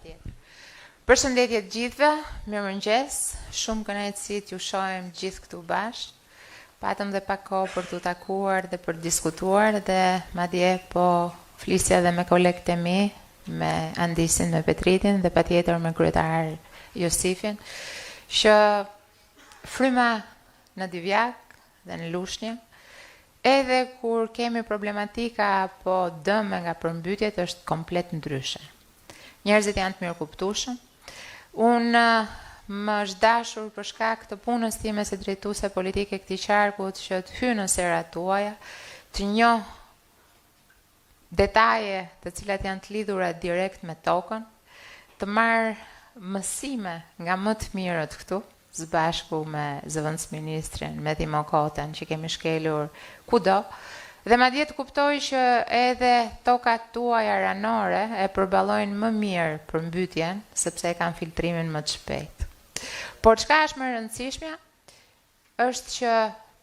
Patjetër. Përshëndetje të gjithëve, mirëmëngjes, shumë kënaqësi t'ju shohim gjithë këtu bashkë. Patëm dhe pak kohë për t'u takuar dhe për të diskutuar dhe madje po flisja dhe me kolegët e mi, me Andisin, me Petritin dhe patjetër me kryetar Josifin, që fryma në Divjakë dhe në Lushnjë, edhe kur kemi problematika apo dëme nga përmbytjet është komplet ndryshe. Njerëzit janë të mirëkuptueshëm. Unë më është dashur për shkak të punës time si drejtuese politike e këtij qarkut që të hyj në serat tuaja, të njoh detaje të cilat janë të lidhura direkt me tokën, të marr mësime nga më të mirët këtu, së bashku me zëvendësministrin, me Dhimo Koten, që kemi shkelur kudo, dhe madje të kuptoj që edhe tokat tuaja ranore e përballojnë më mirë përmbytjen, sepse e kanë filtrimin më të shpejtë. Por çka është më e rëndësishmja, është që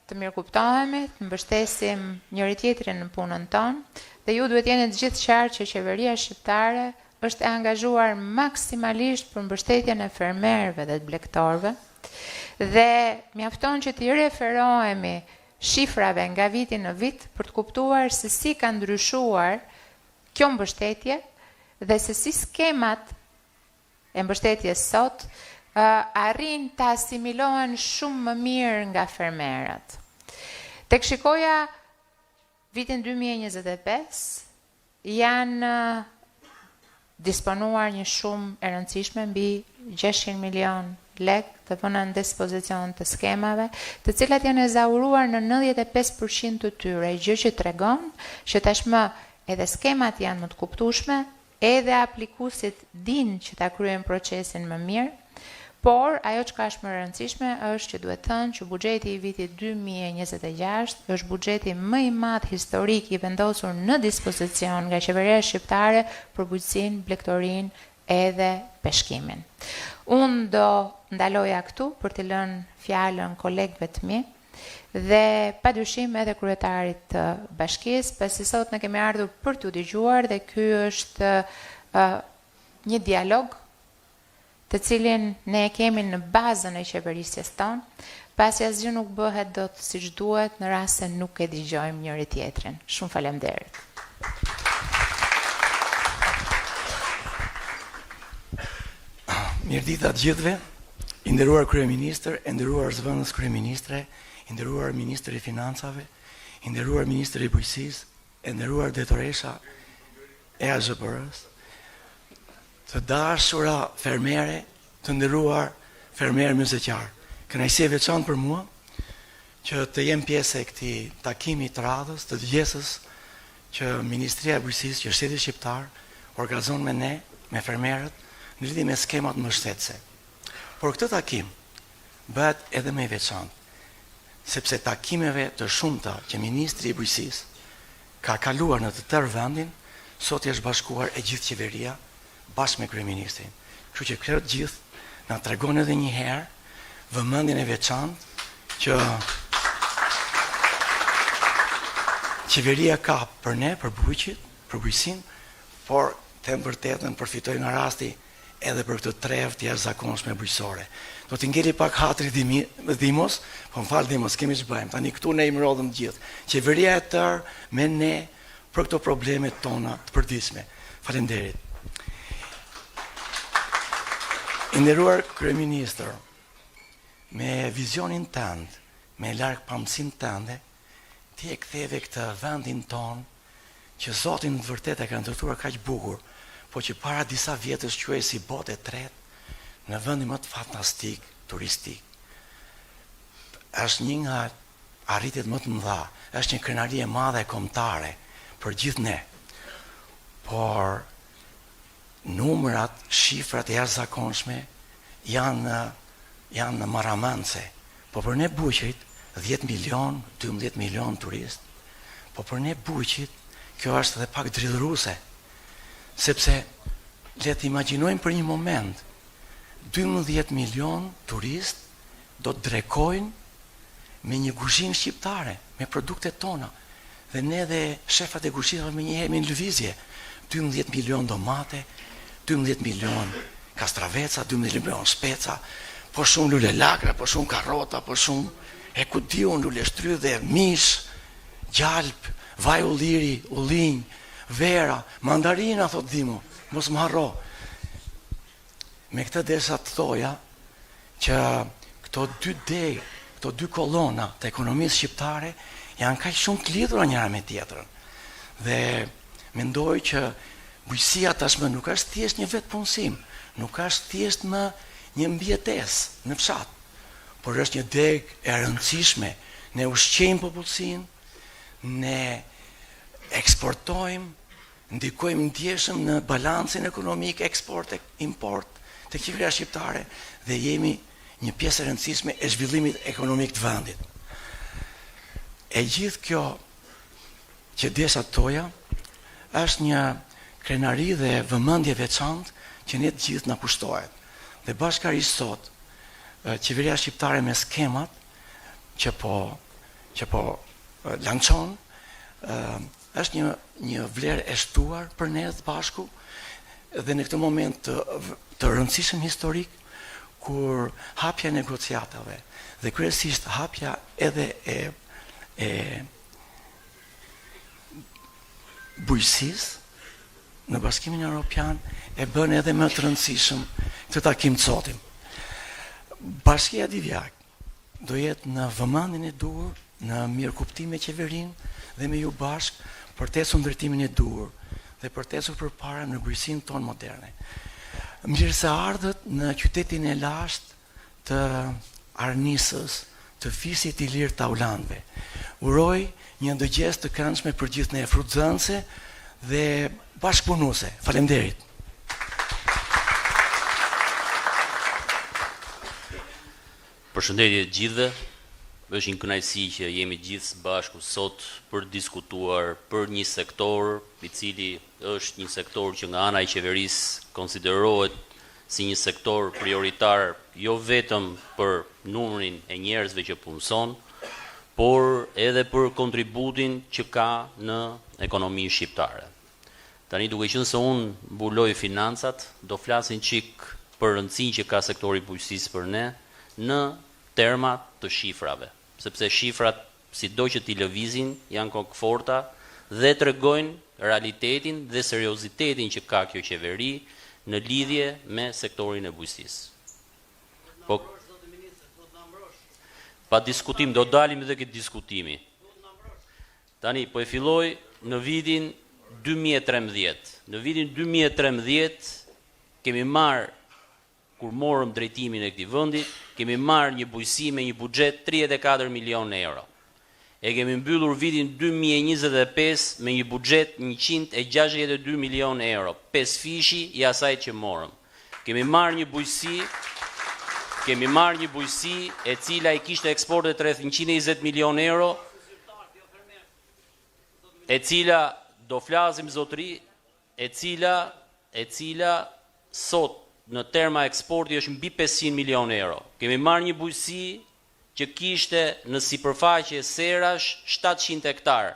të mirëkuptohemi, të mbështesim njëri-tjetrin në punën tonë dhe ju duhet jeni të gjithë qartë që qeveria shqiptare është e angazhuar maksimalisht për mbështetjen e fermerëve dhe të blegtorëve dhe mjafton që t'i referohemi shifrave nga viti në vit për të kuptuar se si ka ndryshuar kjo mbështetje dhe se si skemat e mbështetjes sot arrijnë të asimilohen shumë më mirë nga fermerët. Tek shikoja vitin 2025, janë disponuar një shumë e rëndësishme mbi 600 milion lek të vëna në dispozicion të skemave, të cilat janë ezauruar në 95% të tyre, gjë që tregon që tashmë edhe skemat janë më të kuptueshme, Edhe aplikuesit dinë që ta kryejnë procesin më mirë, por ajo çka është më e rëndësishme është që duhet thënë që buxheti i vitit 2026 është buxheti më i madh historik i vendosur në dispozicion nga qeveria shqiptare për bujqësinë, blegtorinë edhe peshkimin. Unë do ndaloja këtu për t'i lënë fjalën kolegëve të mi dhe padyshim edhe kryetarit të bashkisë, pasi sot ne kemi ardhur për t'ju dëgjuar dhe ky është një dialog të cilin ne e kemi në bazën e qeverisjes tonë, pasi asgjë nuk bëhet dot siç duhet në rast se nuk e dëgjojmë njëri tjetrin. Shumë faleminderit. Mirëdita të gjithëve. I nderuar kryeministër, e nderuar zëvendës kryeministre, i nderuar ministër i Financave, i nderuar ministër i Bujqësisë, e nderuar drejtoresha e AZHBR-së, të dashura fermere, të nderuar fermerë myzeqarë. Kënaqësi e veçantë për mua që të jem pjesë e këtij takimi të radhës, të dëgjesës që Ministria e Bujqësisë, që shteti shqiptar organizon me ne, me fermerët, në lidhje me skemat mbështetëse. Por këtë takim bëhet edhe më i veçantë, sepse takimeve të shumta që Ministri i Bujqësisë ka kaluar në të tërë vendin, sot i është bashkuar e gjithë qeveria bashkë me kryeministrin. Kështu që kjo të gjithë na tregon edhe një herë vëmendjen e veçantë që qeveria ka për ne, për bujqit, për bujqësinë, por them vërtetën përfitoj nga rasti edhe për këtë trevë të jashtëzakonshme bujqësore. Do t'i ngeli pak hatri Dhimos, po më fal Dhimo, s'kemi ç'bëjmë. Tani këtu ne i mrodhëm të gjithë. Qeveria e tërë me ne për këto probleme tona të përditshme. Faleminderit. I nderuar kryeministër, me vizionin tënd, me largpamësinë tënde, ti e ktheve këtë vendin tonë që Zoti në të vërtetë e ka ndërtuar kaq bukur, po që para disa vjetësh quhej si botë e tretë, në vendin më të fantastik turistik. Është një nga arritjet më të mëdha, është një krenari e madhe kombëtare për gjithë ne. Por numrat, shifrat e jashtëzakonshme janë janë marramendëse. Po për ne bujqit 10 milion, 12 milion turistë, po për ne bujqit kjo është edhe pak dridhëruese, sepse le të imagjinojmë për një moment 12 milion turistë do të drekojnë me një kuzhinë shqiptare, me produktet tona. Dhe ne dhe shefat e kuzhinave menjëherë jemi në lëvizje. 12 milion domate, 12 milionë kastraveca, 12 milionë speca, po shumë lulelakra, po shumë karrota, po shumë e ku di unë luleshtrydhe, mish, gjalpë, vaj ulliri, ullinj, vera, mandarina, thotë Dhimo, mos më harro. Me këtë desha të thoja që këto dy degë, këto dy kolona të ekonomisë shqiptare janë kaq shumë të lidhura njëra me tjetrën. Dhe mendoj që bujqësia tashmë nuk është thjesht një vetëpunësim, nuk është thjesht më një mbijetesë në fshat, por është një degë e rëndësishme. Ne ushqejmë popullsinë, ne eksportojmë, Ndikojmë ndjeshëm në balancin ekonomik eksport e import të qeveria shqiptare dhe jemi një pjesë e rëndësishme e zhvillimit ekonomik të vendit. E gjithë kjo që desha të thoja është një krenari dhe vëmendje e veçantë që ne të gjithë na kushtohet. Dhe bashkarisht sot, qeveria shqiptare me skemat që po që po lançon Është një një vlerë e shtuar për ne së bashku dhe në këtë moment të të rëndësishëm historik kur hapja e negociatave dhe kryesisht hapja edhe e e bujqësisë në Bashkimin Europian e bën edhe më të rëndësishëm këtë takim të sotëm. Bashkia Divjakë do jetë në vëmendjen e duhur, në mirëkuptim me qeverinë dhe me ju bashkë për të ecur në drejtimin e duhur dhe për të ecur përpara në bujqësinë tonë moderne. Mirë se ardhët në qytetin e lashtë të Arnisës, të fisit ilir të Taulandëve. Uroj një dëgjesë të këndshme për gjithë ne, frutdhënëse dhe bashkëpunuese. Faleminderit. Përshëndetje të gjithëve. Është një kënaqësi që jemi të gjithë së bashku sot për të diskutuar për një sektor, i cili është një sektor që nga ana e qeverisë konsiderohet si një sektor prioritar jo vetëm për numrin e njerëzve që punëson, por edhe për kontributin që ka në ekonominë shqiptare. Tani duke qenë se unë mbuloj financat, do flas një çik për rëndësinë që ka sektori i bujqësisë për ne në terma të shifrave, sepse shifrat sido që t'i lëvizin janë kokëforta dhe tregojnë realitetin dhe seriozitetin që ka kjo qeveri në lidhje me sektorin e bujqësisë. Po Pa diskutim, do dalim edhe ke diskutimi. Tani, po e filloj në vitin 2013. Në vitin 2013 kemi marrë, kur morëm drejtimin e këtij vendi, kemi marrë një bujqësi me një buxhet 34 milionë euro. E kemi mbyllur vitin 2025 me një buxhet 162 milionë euro, pesëfishi i asaj që morëm. Kemi marrë një bujqësi, kemi marrë një bujqësi e cila i kishte eksportet rreth 120 milionë euro, e cila do flasim zotëri, e cila e cila sot në terma eksporti është mbi 500 milionë euro. Kemi marrë një bujqësi që kishte në sipërfaqe serash 700 hektar.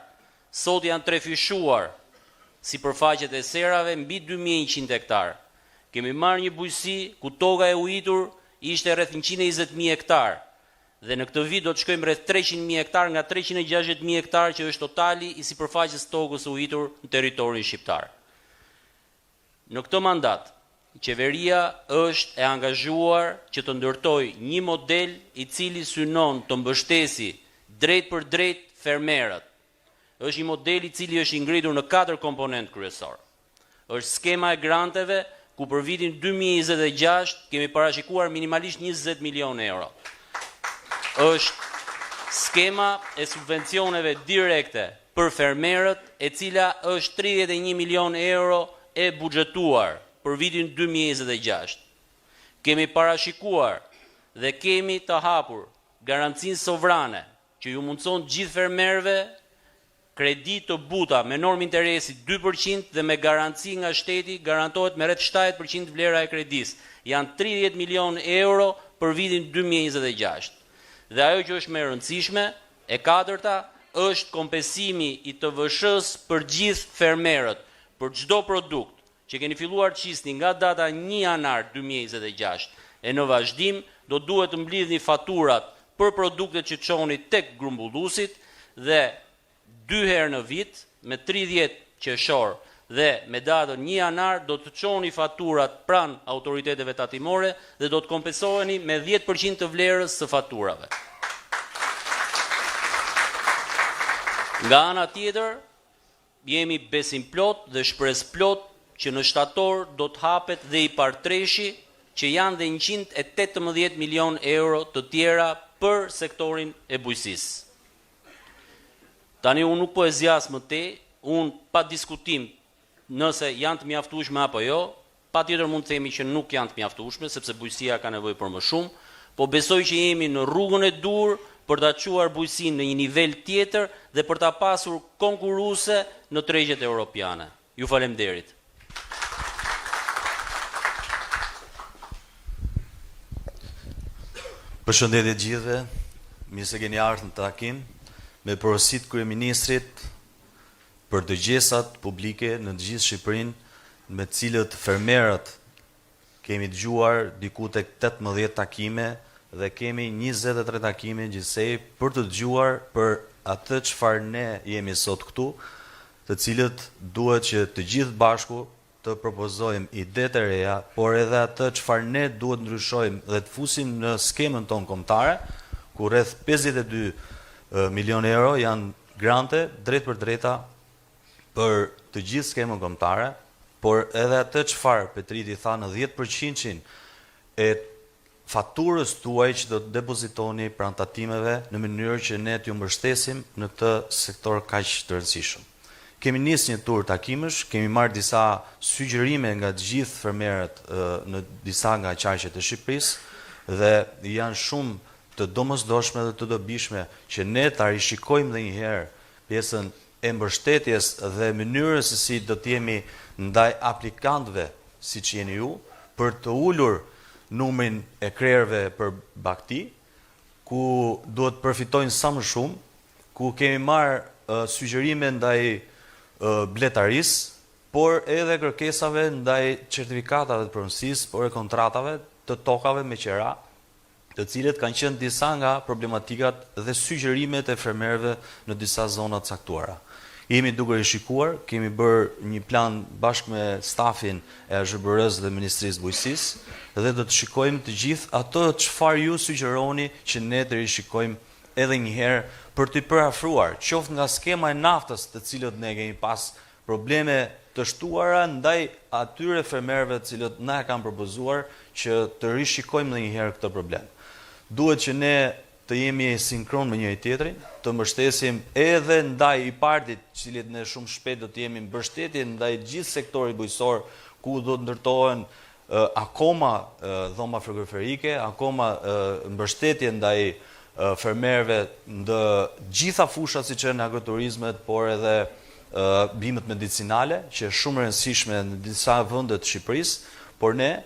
Sot janë trefishuar sipërfaqet e serave mbi 2100 hektar. Kemi marrë një bujqësi ku toka e ujitur ishte rreth 120.000 hektar dhe në këtë vit do të shkojmë rreth 300.000 hektar nga 360.000 hektar që është totali i sipërfaqes tokës së ujitur në territorin shqiptar. Në këtë mandat, qeveria është e angazhuar që të ndërtojë një model i cili synon të mbështesi drejtpërdrejt fermerët. Është një model i cili është i ngritur në katër komponentë kryesor. Është skema e granteve ku për vitin 2026 kemi parashikuar minimalisht 20 milionë euro. Është skema e subvencioneve direkte për fermerët, e cila është 31 milionë euro e buxhetuar për vitin 2026. Kemi parashikuar dhe kemi të hapur garancinë sovrane që ju mundëson gjithë fermerëve kredi të buta me normë interesi 2% dhe me garanci nga shteti garantohet me rreth 70% vlera e kredisë. Janë 30 milionë euro për vitin 2026. Dhe ajo që është më e rëndësishme, e katërta, është kompensimi i TVSH-së për gjithë fermerët, për çdo produkt. që keni filluar të shisni nga data një janar 2026 e në vazhdim, do duhet të mblidhni faturat për produktet që çoni tek grumbulluesit dhe dy herë në vit, me 30 qershor dhe me datën 1 janar do të çoni faturat pranë autoriteteve tatimore dhe do të kompensoheni me 10% të vlerës së faturave. Nga ana tjetër, jemi besimplot dhe shpresëplot që në shtator do të hapet dhe IPARD treshi, që janë dhe 118 milion euro të tjera për sektorin e bujqësisë. Tani unë nuk po e zgjas më tej, unë pa diskutim nëse janë të mjaftueshme apo jo, patjetër mund të themi që nuk janë të mjaftueshme, sepse bujqësia ka nevojë për më shumë, po besoj që jemi në rrugën e duhur për ta çuar bujqësinë në një nivel tjetër dhe për ta pasur konkurruese në tregjet europiane. Ju faleminderit. Përshëndetje të gjithëve. Mirë se keni ardhur në takim me porosi të kryeministrit për dëgjesat publike në të gjithë Shqipërinë, me të cilët fermerët kemi dëgjuar diku tek 18 takime dhe kemi 23 takime gjithsej për të dëgjuar për atë çfarë ne jemi sot këtu, të cilët duhet që të gjithë bashku të propozojmë ide të reja, por edhe atë çfarë ne duhet ndryshojmë dhe të fusim në skemën tonë kombëtare, ku rreth 52 milion euro janë grante drejtpërdrejta për të gjithë skemën kombëtare, por edhe atë çfarë Petriti tha në 10% e faturës tuaj që do të depozitoni pranë tatimeve në mënyrë që ne t'ju mbështesim në këtë sektor kaq të rëndësishëm. Kemi nisë një tur takimesh, kemi marrë disa sugjerime nga të gjithë fermerët në disa nga qarqet e Shqipërisë dhe janë shumë të domosdoshme dhe të dobishme që ne ta rishikojmë edhe një herë pjesën e mbështetjes dhe mënyrës se si do të jemi ndaj aplikantëve siç jeni ju, për të ulur numrin e krerëve për bagëti, ku duhet përfitojnë sa më shumë, ku kemi marrë sugjerime ndaj bletarisë, por edhe kërkesave ndaj certifikatave të pronësisë, por e kontratave të tokave me qera, të cilët kanë qenë disa nga problematikat dhe sugjerimet e fermerëve në disa zona të caktuara. Jemi duke rishikuar, kemi bërë një plan bashkë me stafin e AZHBR-së dhe Ministrisë Bujqësisë dhe do të shikojmë të gjithë ato çfarë ju sugjeroni që ne të rishikojmë edhe një herë për t'i përafruar, qoftë nga skema e naftës të cilët ne kemi pas probleme të shtuara ndaj atyre fermerëve të cilët na e kanë propozuar që të rishikojmë edhe një herë këtë problem. Duhet që ne të jemi sinkron me njëri tjetrin, të mbështesim edhe ndaj IPARD-it, cilit ne shumë shpejt do të jemi mbështetje ndaj gjithë sektorit bujqësor, ku do të ndërtohen akoma dhoma frigoriferike, akoma mbështetje ndaj fermerëve në gjitha fushat siç janë agroturizmet, por edhe bimët medicinale, që është shumë e rëndësishme në disa vende të Shqipërisë, por ne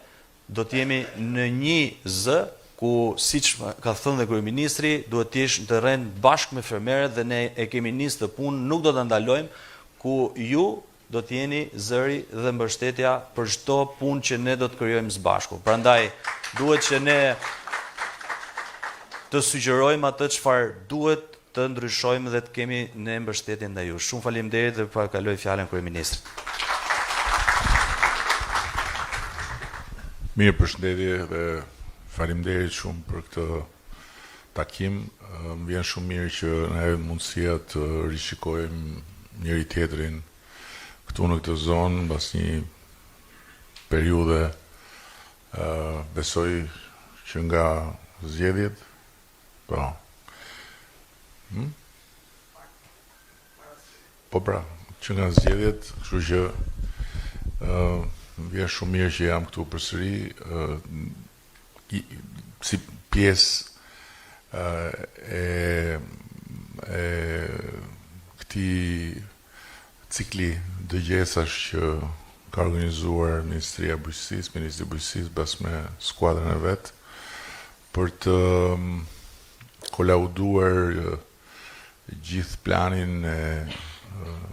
do të jemi në një zë ku siç ka thënë dhe kryeministri, duhet të jesh në terren bashkë me fermerët dhe ne e kemi nisë këtë punë, nuk do ta ndalojmë, ku ju do të jeni zëri dhe mbështetja për çdo punë që ne do të krijojmë së bashku. Prandaj duhet që ne të sugjerojmë atë çfarë duhet të ndryshojmë dhe të kemi ne mbështetjen ndaj jush. Shumë faleminderit dhe po kaloj fjalën kryeministrit. Mirë, përshëndetje dhe faleminderit shumë për këtë takim. Më vjen shumë mirë që na jepet mundësia të rishikojmë njëri tjetrin këtu në këtë zonë mbas një periudhe besoj që nga zgjedhjet Po. Hmm? Po pra, që nga zgjedhjet, kështu që ë më vjen shumë mirë që jam këtu përsëri ë si pjesë e e këtij cikli dëgjesash që ka organizuar Ministria e Bujqësisë, Ministri i Bujqësisë bashkë me skuadrën e vet për të kolauduar gjithë planin e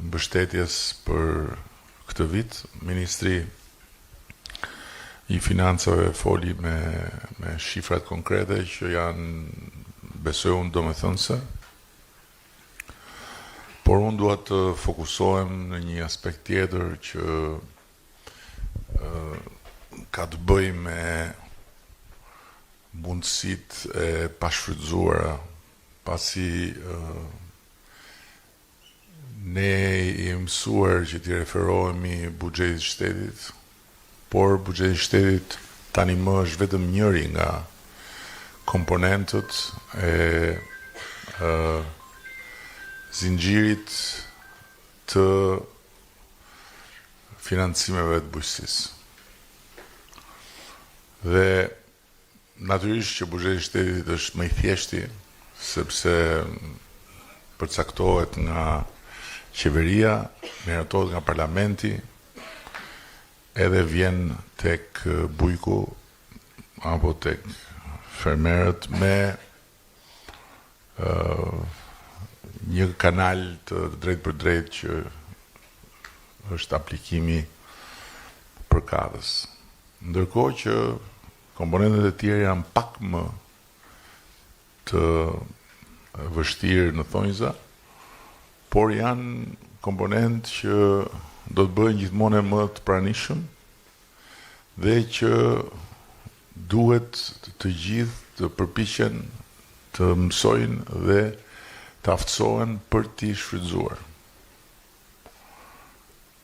mbështetjes për këtë vit. Ministri i Financave foli me me shifrat konkrete që janë besoj unë domethënëse. Por unë dua të fokusohem në një aspekt tjetër që ka të bëjë me mundësitë e pashfrytëzuara, pasi Ne jemi mësuar që t'i referohemi buxhetit të shtetit, por buxheti i shtetit tani më është vetëm njëri nga komponentët e zinxhirit të financimeve të bujqësisë. Dhe Natyrisht që buxheti i shtetit është më i thjeshti, sepse përcaktohet nga qeveria, miratohet nga parlamenti, edhe vjen tek bujku apo tek fermerët me një kanal të drejtpërdrejtë që është aplikimi përkatës. Ndërkohë që komponentët e tjerë janë pak më të vështirë në thonjza, por janë komponentë që do të bëhen gjithmonë e më të pranishëm dhe që duhet të gjithë të përpiqen të mësojnë dhe të aftësohen për t'i shfrytëzuar.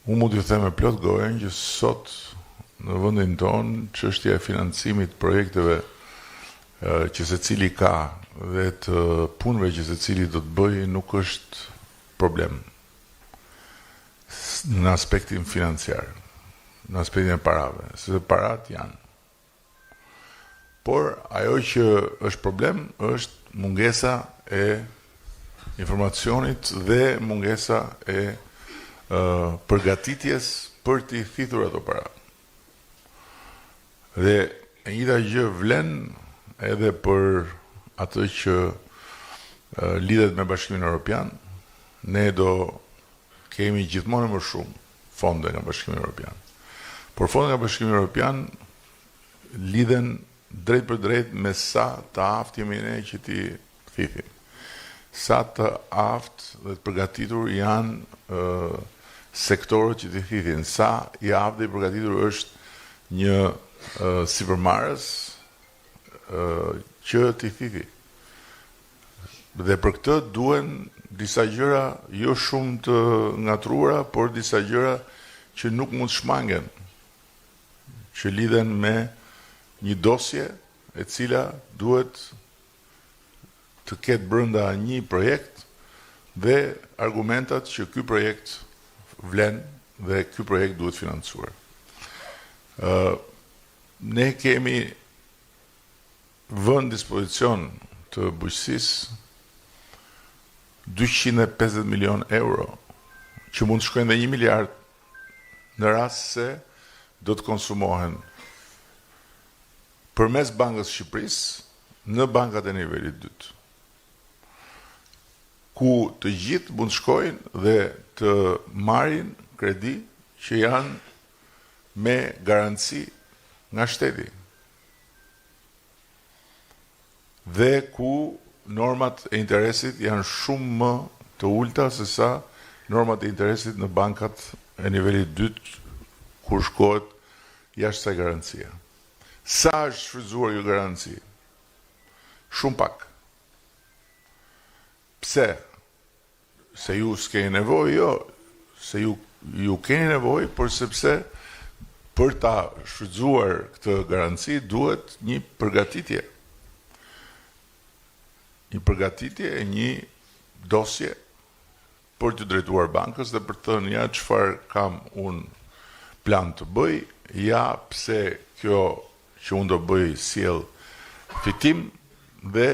Unë mund t'ju them me plot gojën që sot në vendin tonë çështja e financimit të projekteve që secili ka dhe të punëve që secili do të bëjë nuk është problem në aspektin financiar, në aspektin e parave, sepse paratë janë. Por ajo që është problem është mungesa e informacionit dhe mungesa e përgatitjes për t'i thithur ato para. Dhe e njëjta gjë vlen edhe për atë që lidhet me Bashkimin Europian. Ne do kemi gjithmonë e më shumë fonde nga Bashkimi Europian. Por fondet nga Bashkimi Europian lidhen drejtpërdrejt me sa të aftë jemi ne që t'i thithim. Sa të aftë dhe të përgatitur janë sektorët që t'i thithin, sa i aftë dhe i përgatitur është një sipërmarrës që t'i thithi. Dhe për këtë duhen disa gjëra jo shumë të ngatërruara, por disa gjëra që nuk mund të shmangen, që lidhen me një dosje e cila duhet të ketë brenda një projekt dhe argumentat që ky projekt vlen dhe ky projekt duhet financuar. Ë ne kemi vënë në dispozicion të bujqësisë 250 milionë euro, që mund të shkojnë dhe 1 miliard në rast se do të konsumohen përmes Bankës së Shqipërisë në bankat e nivelit të dytë, ku të gjithë mund të shkojnë dhe të marrin kredi që janë me garanci nga shteti. Dhe ku normat e interesit janë shumë më të ulëta se sa normat e interesit në bankat e nivelit të dytë kur shkohet jashtë kësaj garancie. Sa është shfrytëzuar kjo garanci? Shumë pak. Pse? Se ju s'keni nevojë, jo, se ju ju keni nevojë, por sepse për ta shfrytëzuar këtë garanci duhet një përgatitje. Një përgatitje e një dosje për t'iu drejtuar bankës dhe për të thënë ja çfarë kam unë plan të bëj, ja pse kjo që unë do bëj sjell fitim dhe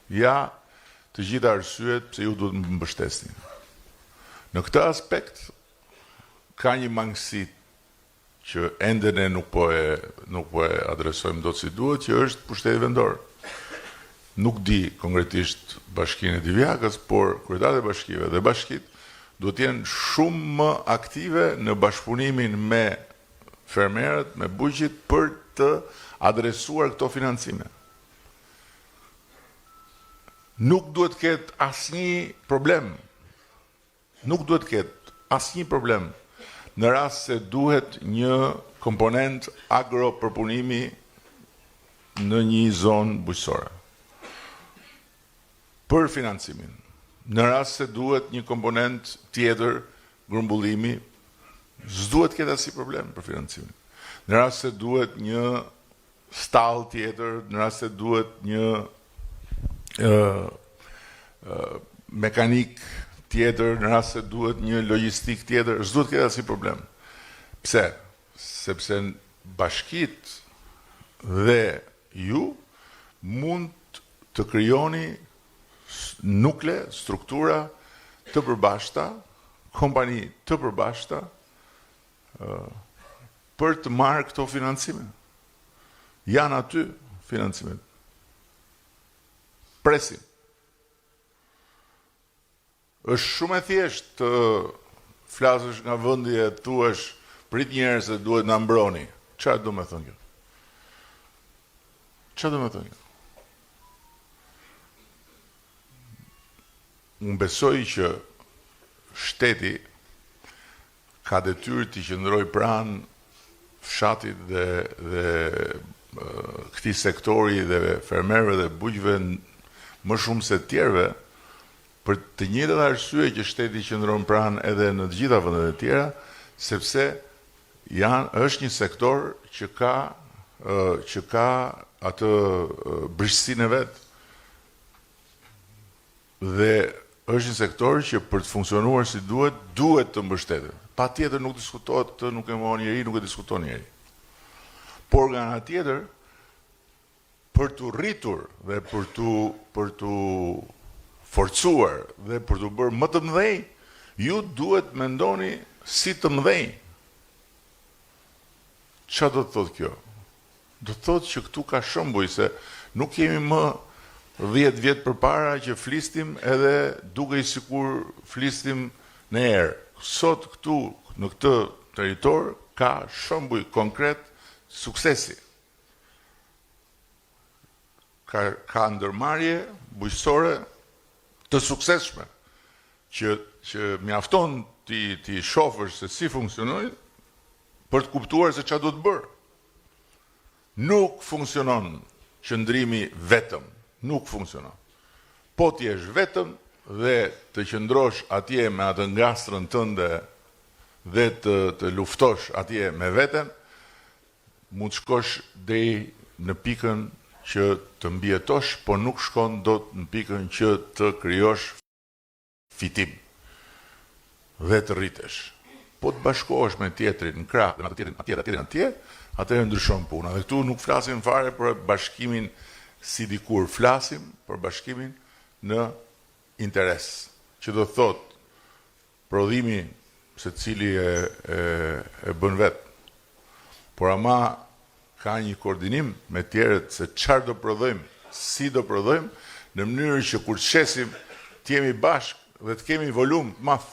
Ja të gjitha arsyet pse ju duhet të më mbështesni. Në këtë aspekt ka një mangësi që ende ne nuk po e nuk po e adresojmë dot si duhet, që është pushteti vendor. Nuk di konkretisht bashkinë e Divjakës, por kryetarët e bashkive dhe bashkitë. duhet të jenë shumë më aktive në bashkëpunimin me fermerët, me bujqit për të adresuar këto financime. Nuk duhet të ketë asnjë problem. Nuk duhet të ketë asnjë problem në rast se duhet një komponent agropërpunimi në një zonë bujqësore. Për financimin. Në rast se duhet një komponent tjetër grumbullimi, s'duhet të ketë asnjë problem për financimin. Në rast se duhet një stallë tjetër, në rast se duhet një ë mekanikë tjetër, në rast se duhet një logjistikë tjetër, s'duhet të ketë asnjë problem. Pse? Sepse bashkitë dhe ju mund të krijoni nukle, struktura të përbashkëta, kompani të përbashkëta për të marrë këto financime. Janë aty financimet. Presin. Është shumë e thjeshtë të flasësh nga vendi e të thuash prit një herë se duhet na mbroni. Çfarë do me thënë kjo? Çfarë do me thënë kjo? Unë besoj që shteti ka detyrë t'i qëndrojë pranë fshatit dhe dhe këtij sektori dhe fermerëve dhe bujqve më shumë se të tjerëve, për të njëjtat arsye që shteti qëndron pranë edhe në të gjitha vendet e tjera, sepse janë është një sektor që ka që ka atë brishtësinë e vet. Dhe është një sektor që për të funksionuar si duhet, duhet të mbështetet. Patjetër nuk diskutohet këtë, nuk e mohon njeri, nuk e diskuton njeri. Por nga ana tjetër, për t'u rritur dhe për t'u për t'u forcuar dhe për t'u bërë më të mëdhenj, ju duhet të mendoni si të mëdhenj. Çfarë do të thotë kjo? Do të thotë që këtu ka shembuj se nuk jemi më 10 vjet përpara që flisnim edhe dukej sikur flisnim në erë. Sot këtu në këtë territor ka shembuj konkret suksesi. Ka ka ndërmarrje bujqësore të suksesshme që që mjafton t'i t'i shofësh se si funksionojnë për të kuptuar se çfarë duhet bërë. Nuk funksionon qëndrimi vetëm, nuk funksionon. Po të jesh vetëm dhe të qëndrosh atje me atë ngastrën tënde dhe të të luftosh atje me veten, Mund të shkosh deri në pikën që të mbijetosh, por nuk shkon dot në pikën që të krijosh fitim dhe të rritesh. Po të bashkohesh me tjetrin në krah dhe me atë tjetrin atje dhe tjetrin atje, atëherë ndryshon puna. Dhe këtu nuk flasim fare për bashkimin si dikur, flasim për bashkimin në interes, që do të thotë Prodhimi secili e e e bën vetë. Por ama ka një koordinim me tjerët se çfarë do prodhojmë, si do prodhojmë, në mënyrë që kur të shesim të jemi bashkë dhe të kemi volum të madh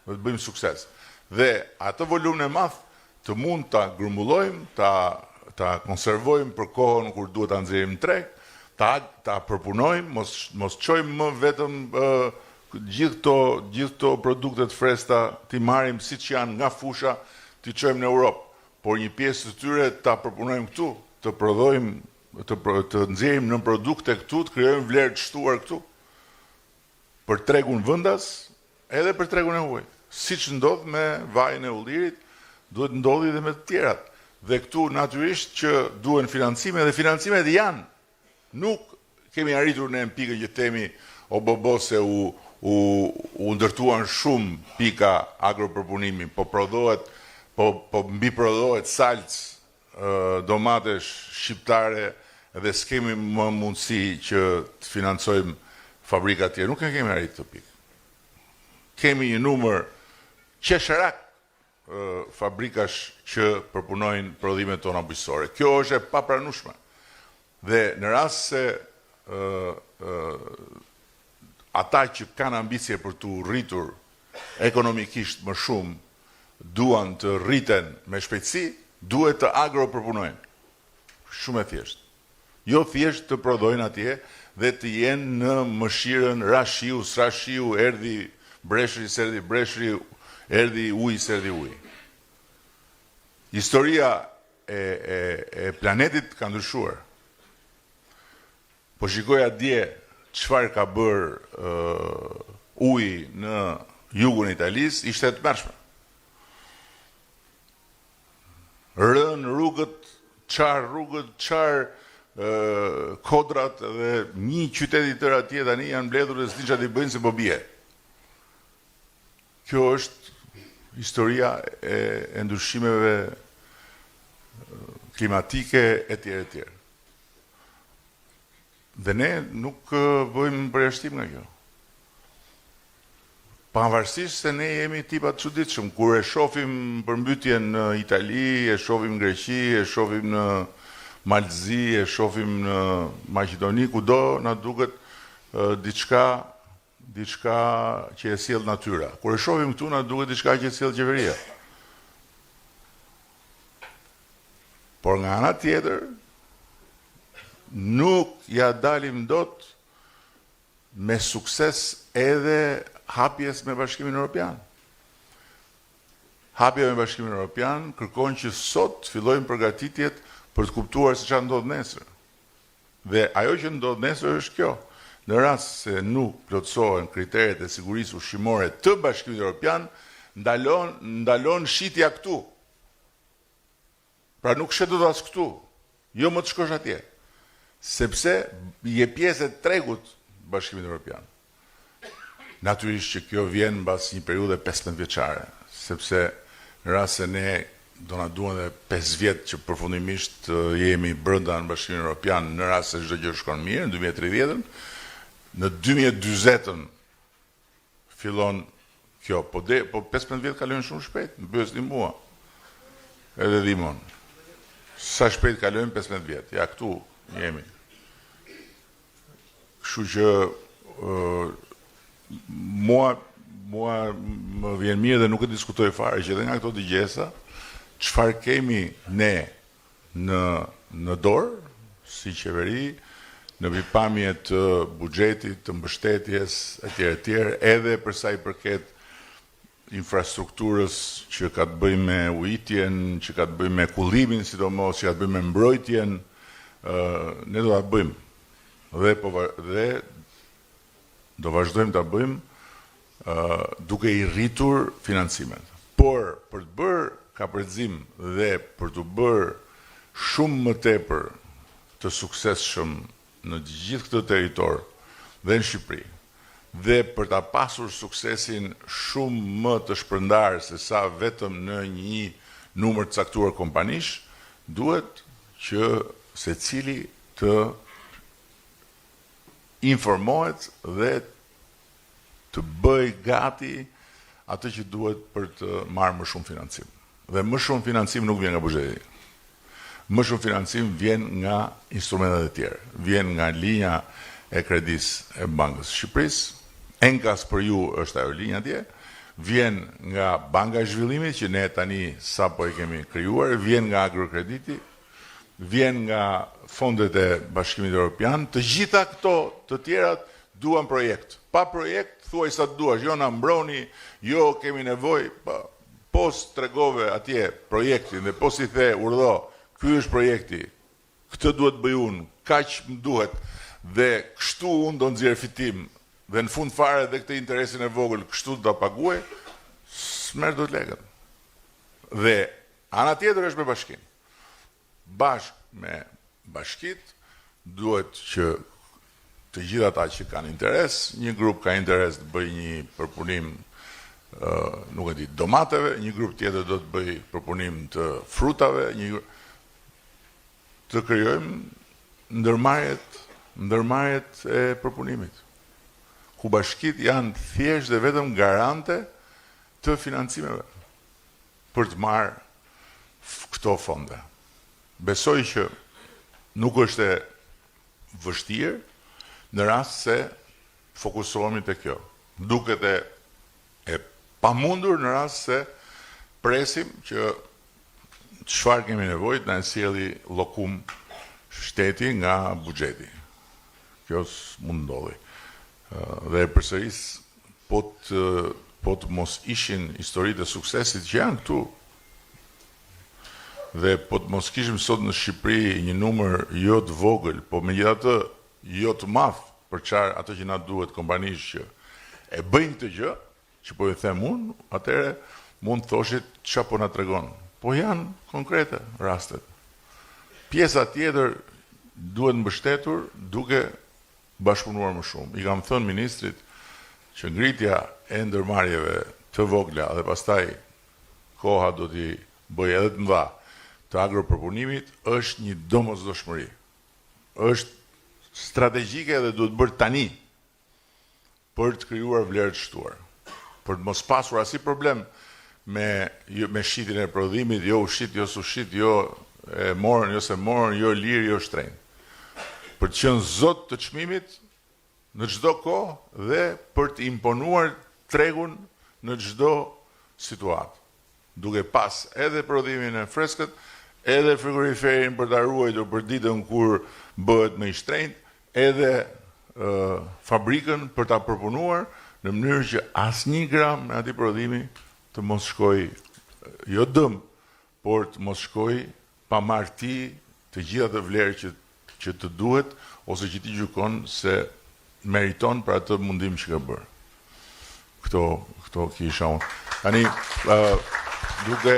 dhe të bëjmë sukses. Dhe atë volumin e madh të mund ta grumbullojmë, ta ta konservojmë për kohën kur duhet ta nxjerrim në treg, ta ta përpunojmë, mos mos çojmë më vetëm gjithë këto gjithë këto produkte të freskëta t'i marrim siç janë nga fusha, t'i çojmë në Europë, por një pjesë të tyre ta përpunojmë këtu, të prodhojmë të të nxjerrim nënprodukte këtu, të krijojmë vlerë të shtuar këtu për tregun vendas Edhe për tregun e huaj. Siç ndodh me vajin e ullirit, duhet të ndodhi dhe me të tjerat. Dhe këtu natyrisht që duhen financime dhe financimet janë. Nuk kemi arritur ne në pikën që të themi o bo bo se u u u ndërtuan shumë pika agropërpunimi, po prodhohet po po mbiprodhohet salcë domatesh shqiptare dhe s'kemi më mundësi që të financojmë fabrika të tjera. Nuk e kemi arritur këtë pikë. Kemi një numër qesharak fabrikash që përpunojnë prodhimet tona bujqësore. Kjo është e papranueshme. Dhe në rast se ata që kanë ambicie për t'u rritur. ekonomikisht më shumë duan të rriten me shpejtësi, duhet të agropërpunojnë. Shumë e thjeshtë. Jo thjesht të prodhojnë atje dhe të jenë në mëshirën ra shiu, s'ra shiu, erdhi breshri, s'erdhi breshri, erdhi uji, s'erdhi uji. Historia e, e, e planetit ka ndryshuar. Po shikoja dje çfarë ka bërë uh, uji në jugun e Italisë, ishte e tmerrshme. Rënë rrugët, çarë rrugët, çarë kodrat dhe një qytet i tërë atje tani janë mbledhur dhe s'dinë çfarë t'i bëjnë se po bie. Kjo është historia e, e ndryshimeve klimatike etj etj. Dhe ne nuk bëjmë përjashtim nga kjo. Pavarësisht se ne jemi tipa të çuditshëm, kur e shohim përmbytjen në Itali, e shohim në Greqi, e shohim në Mal të Zi, e shohim në Maqedoni, kudo na duket diçka diçka që e sjell natyra. Kur e shohim këtu na duket diçka që e sjell qeveria. Por nga ana tjetër nuk ia dalim dot me sukses edhe hapjes me Bashkimin Europian. Hapja me Bashkimin Europian kërkon që sot të fillojmë përgatitjet për të kuptuar se çfarë ndodh nesër. Dhe ajo që ndodh nesër është kjo. Në rast se nuk plotësohen kriteret e sigurisë ushqimore të Bashkimit Europian, ndalon ndalon shitja këtu. Pra nuk shet dot as këtu, jo më të shkosh atje, sepse je pjesë e tregut të Bashkimit Evropian. Natyrisht që kjo vjen mbas një periudhe 15 vjeçare, sepse në rast se ne do na duhen edhe 5 vjet që përfundimisht të jemi brenda në Bashkimin Evropian, në rast se çdo gjë shkon mirë në 2030-ën, në 2040-ën Fillon kjo, po de, po 15 vjet kalojnë shumë shpejt, më pyesni mua. Edhe Dhimon. Sa shpejt kalojnë 15 vjet? Ja këtu jemi. Kështu që ë mua mua më vjen mirë dhe nuk e diskutoj fare që edhe nga këto dëgjesa çfarë kemi ne në në dorë si qeveri në pikëpamje të buxhetit, të mbështetjes etj etj, edhe për sa i përket infrastrukturës që ka të bëjë me ujitjen, që ka të bëjë me kullimin sidomos, që ka të bëjë me mbrojtjen, ne do ta bëjmë dhe po dhe Do vazhdojmë ta bëjmë duke i rritur financimet. Por për të bërë kapërcim dhe për t'u bërë shumë më tepër të suksesshëm në të gjithë këtë territor dhe në Shqipëri dhe për ta pasur suksesin shumë më të shpërndarë se sa vetëm në një numër të caktuar kompanish, duhet që secili të informohet dhe të bëjë gati atë që duhet për të marrë më shumë financim. Dhe më shumë financim nuk vjen nga buxheti. Më shumë financim vjen nga instrumentet e tjerë. Vjen nga linja e kredisë e Bankës së Shqipërisë, enkas për ju është ajo linja atje, vjen nga Banka e Zhvillimit që ne tani sapo e kemi krijuar, vjen nga Agrokrediti, vjen nga fondet e Bashkimit Europian, të gjitha këto të tjerat duan projekt. Pa projekt, thuaj sa të duash, jo na mbroni, jo kemi nevojë, po, po s'tregove atje projektin dhe po s'i the urdhëro, ky është projekti, këtë duhet të bëj unë, kaq më duhet dhe kështu unë do nxjerr fitim dhe në fund fare dhe këtë interesin e vogël kështu do ta paguaj, s'merr dot lekët. Dhe ana tjetër është me bashkinë. Bashkë me bashkitë duhet që të gjithë ata që kanë interes, një grup ka interes të bëjë një përpunim nuk e di, domateve, një grup tjetër do të bëjë përpunim të frutave, një të krijojmë ndërmarrjet, ndërmarrjet e përpunimit, ku bashkitë janë thjesht dhe vetëm garante të financimeve. për të marrë këto fonde. Besoj që nuk është e vështirë në rast se fokusohemi te kjo. Duket e e. pamundur në rast se presim që çfarë kemi nevojë të na e sjelli llokum shteti nga buxheti. Kjo s'mund të ndodhi. Dhe e përsëris, po të po të mos ishin historitë e suksesit që janë këtu dhe po të mos kishim sot në Shqipëri një numër jo të vogël, po megjithatë jo të madh për çfarë atë që na duhet kompanish që e bëjnë këtë gjë, që po ju them unë, atëherë mund të thoshit ça po na tregon. Po janë konkrete rastet. Pjesa tjetër duhet mbështetur duke bashkëpunuar më shumë. I kam thënë ministrit që ngritja e ndërmarrjeve të vogla dhe pastaj koha do t'i bëjë edhe të mëdha të agropërpunimit është një domosdoshmëri. Është strategjike dhe duhet bërë tani për të krijuar vlerë të shtuar. Për të mos pasur asnjë problem me me shitjen e prodhimit, jo u shit, jo s'u shit, jo e morën, jo s'e morën, jo lirë, jo shtrenjtë. Për të qenë zot të çmimit në çdo kohë dhe për të imponuar tregun në çdo situatë. Duke pas edhe prodhimin e freskët, edhe frigoriferin për ta ruajtur për ditën kur bëhet më i shtrenjtë, edhe fabrikën për ta përpunuar në mënyrë që asnjë gram e atij prodhimi të mos shkojë jo dëm, por të mos shkojë pa marrë ti të gjithë atë vlerë që që të duhet ose që ti gjykon se meriton për atë mundim që ke bërë. Këto këto kisha unë. Tani ë duke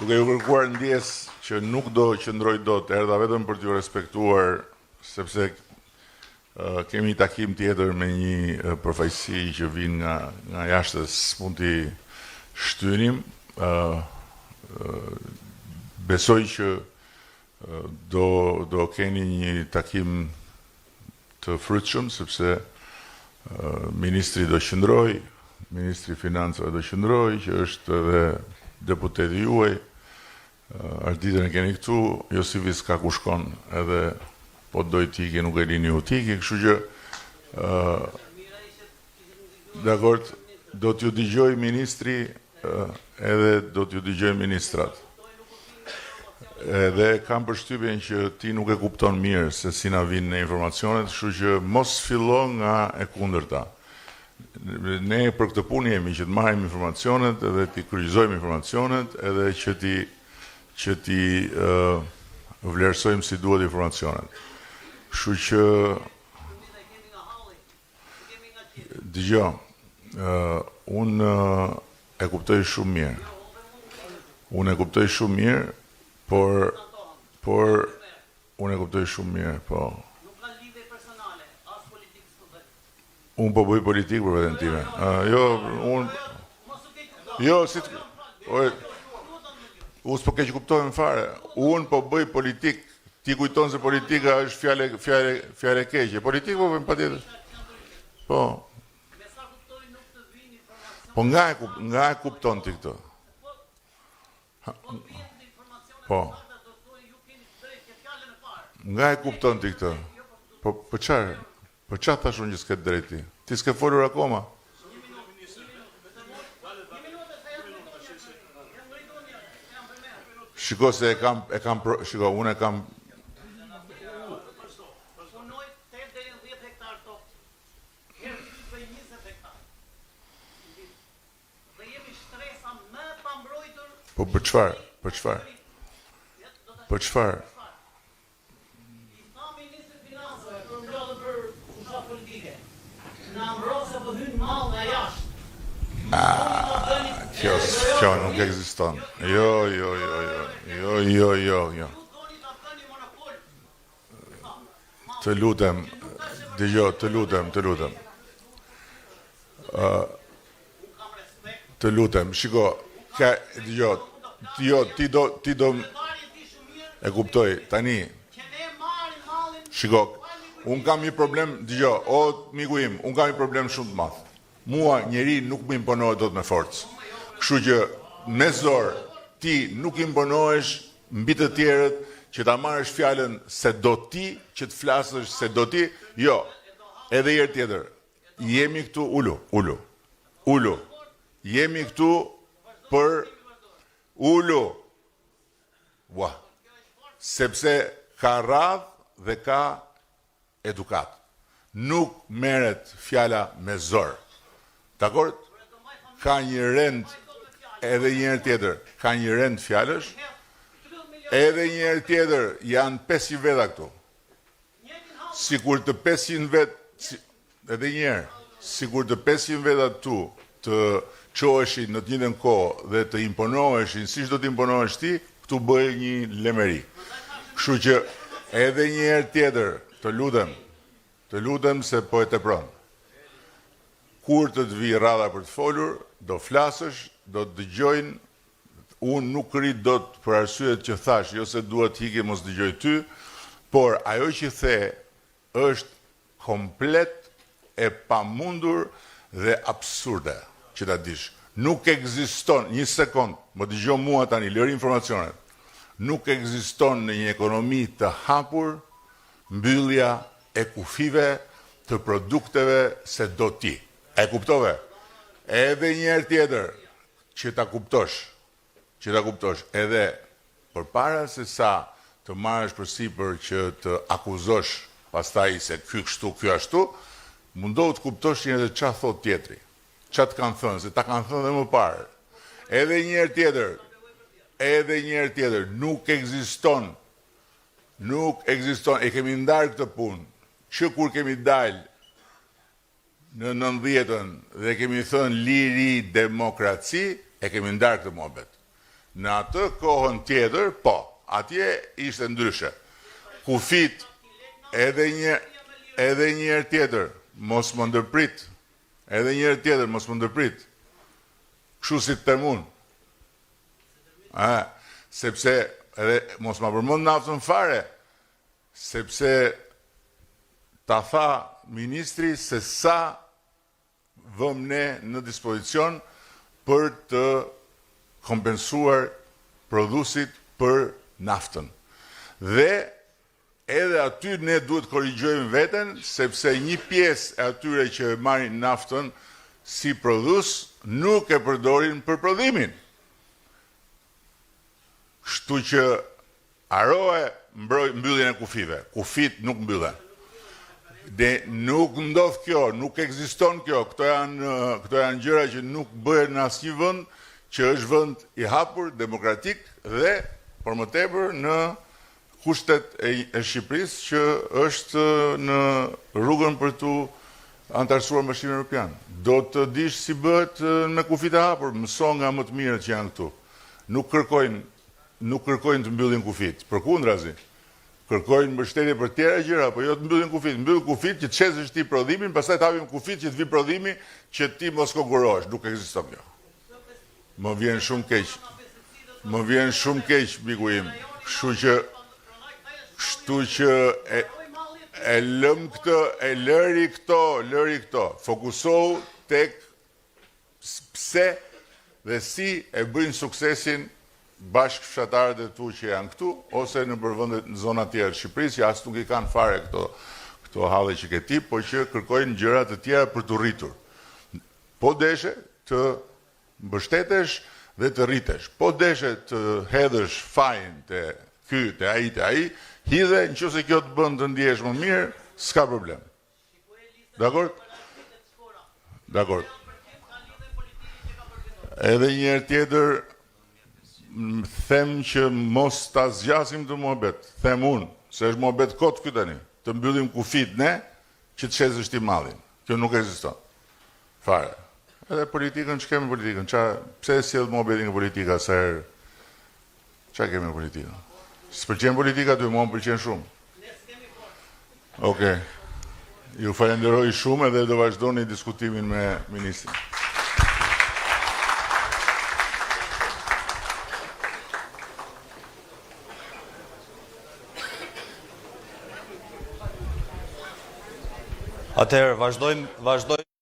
duke ju kërkuar ndjesë që nuk do qëndroj dot, erdha vetëm për t'ju respektuar sepse Kemi një takim tjetër me një përfaqësi që vijnë nga nga jashtë dhe s'mund t'i shtynim. Besoj që do do keni një takim të frytshëm sepse ministri do qëndrojë, ministri i Financave do qëndrojë, që është edhe deputeti juaj. Arditën e keni këtu, Josifi s'ka ku shkon edhe po të dojë të iki nuk e lini ju të iki, kështu që ë dakord, do t'ju dëgjojë ministri edhe do t'ju dëgjojë ministrat. Edhe kam përshtypjen që ti nuk e kupton mirë se si na vijnë ne informacionet, kështu që mos fillo nga e kundërta. Ne për këtë punë jemi që të marrim informacionet edhe t'i kryqëzojmë informacionet edhe që t'i që t'i uh, vlerësojmë si duhet informacionet. Kështu që dëgjo, uh, unë uh, e kuptoj shumë mirë. Unë e kuptoj shumë mirë, por por unë e kuptoj shumë mirë, po. Nuk ka lidhje personale, as politikë s'po bëj. Unë po bëj politikë për veten time. Uh, jo, unë... Jo, si të... Oj, unë s'po keqkuptohem fare. Unë po bëj politikë. Ti kujton se politika është fjalë fjalë fjalë e keqe. Politikë po bëjmë patjetër. Po. Po nga e kup, nga e kupton ti këtë? Po. Nga e kupton ti këtë? Po për çfarë? Për çfarë thashë unë që s'ke të drejtë ti? Ti s'ke folur akoma. Shiko se e kam e kam shiko unë e kam Po për çfarë? Për çfarë? Për çfarë? I tha ministri i Financave kur mblodhën për fushatë politike, na mbro se po hyn mall nga jashtë. Ah, kjo kjo nuk ekziston. Jo, jo, jo, jo. Jo, jo, jo, jo. Të lutem, dëgjo, të lutem, të lutem. Ë Të lutem, shiko, ka, dëgjo, jo, ti do, ti do, e kuptoj, tani, shiko, unë kam një problem, dëgjo, o miku im, unë kam një problem shumë të madh. Mua njeri nuk më imponohet dot me forcë. Kështu që me zor ti nuk imponohesh mbi të tjerët që ta marrësh fjalën se do ti, që të flasësh se do ti, jo. Edhe një herë tjetër, Jemi këtu, ulu, ulu, ulu. Jemi këtu për ulu. Ua. Sepse ka radhë dhe ka edukatë. Nuk merret fjala me zor. Dakord? Ka një rend edhe një herë tjetër, ka një rend fjalësh. Edhe një herë tjetër janë 500 veta këtu. Sikur të 500 vet, si, edhe një herë, sikur të 500 veta tu të çoheshin në të njëjtën kohë dhe të imponoheshin siç do të imponohesh ti, këtu bëhej një lemeri. Kështu që edhe një herë tjetër, të lutem, të lutem se po e tepron. Kur të të vijë radha për të folur, do flasësh, do të dëgjojnë, unë nuk rri dot për arsyet që thashë, jo se dua të iki mos dëgjoj ty, por ajo që the është komplet e pamundur dhe absurde, që ta dish. Nuk ekziston, një sekond, më dëgjo mua tani, lëri informacionet. Nuk ekziston në një ekonomi të hapur mbyllja e kufijve të produkteve se do ti. E kuptove? Edhe një herë tjetër, që ta kuptosh, që ta kuptosh, edhe përpara se sa të marrësh përsipër që të akuzosh pastaj se ky kështu, ky ashtu, mundohu të kuptosh një herë ça thotë tjetri, ça të kanë thënë, se ta kanë thënë dhe më parë. Edhe një herë tjetër, edhe një herë tjetër, nuk ekziston, nuk ekziston, e kemi ndarë këtë punë, që kur kemi dalë Në nëntëdhjetën dhe kemi thënë liri demokraci e kemi ndarë këtë muhabet. Në atë kohën tjetër po, atje ishte ndryshe. Kufijtë edhe një edhe një herë tjetër mos më ndërprit. Edhe një herë tjetër mos më ndërprit. Kështu si të them unë. Ë, sepse edhe mos ma përmend naftën fare, Sepse ta tha ministri se sa vëmë ne në dispozicion për të kompensuar prodhuesit për naftën. Dhe edhe aty ne duhet të korrigjojmë veten, sepse një pjesë e atyre që marrin naftën si prodhues nuk e përdorin për prodhimin. Kështu që Harroje mbroj mbylljen e kufijve. Kufijtë nuk mbyllen. Dhe nuk ndodh kjo, nuk ekziston kjo. Këto janë këto janë gjëra që nuk bëhen në asnjë vend që është vend i hapur, demokratik dhe për më tepër në kushtet e, e Shqipërisë që është në rrugën për t'u anëtarësuar në Bashkimin Evropian. Do të dish si bëhet me kufijtë e hapur, mëso nga më të mirët që janë këtu. Nuk kërkojnë Nuk kërkojnë të mbyllin kufijtë, përkundrazi, kërkojnë mbështetje për tjera gjëra, po jo të mbyllin kufijtë. Mbyll kufijtë që të shesësh ti prodhimin, pastaj të hapim kufijtë që të vijë prodhimi që ti mos konkurrohesh. Nuk ekziston kjo. Më vjen shumë keq. Më vjen shumë keq miku im. Kështu që kështu që e e lëm këtë, e lëri këto, lëri këto. Fokusohu tek Pse dhe si e bëjnë suksesin bashkëfshatarët e tu që janë këtu ose nëpër vendet në zona të tjera të Shqipërisë që as nuk i kanë fare këto këto halle që ke ti, po që kërkojnë gjëra të tjera për t'u rritur. Po deshe të mbështetesh dhe të rritesh. Po deshe të hedhësh fajin te ky, te ai, te ai, hidhe, në qoftë se kjo të bën të ndihesh më mirë, s'ka problem. Dakord? Dakord. Edhe një herë tjetër them që mos ta zgjasim këtë muhabet. Them unë, se është muhabet kot ky tani. Të mbyllim kufijtë ne që të shesësh ti mallin. Kjo nuk ekziston. Fare. Edhe politikën, ç'kemi politikën? Ça, pse e sjell muhabetin nga politika sa herë Ça kemi me politikën? S'pëlqen politika ty, mua më pëlqen shumë. Okej. Ju falenderoj shumë edhe do vazhdoni diskutimin me ministrin. Atëherë, vazhdojmë, vazhdojmë.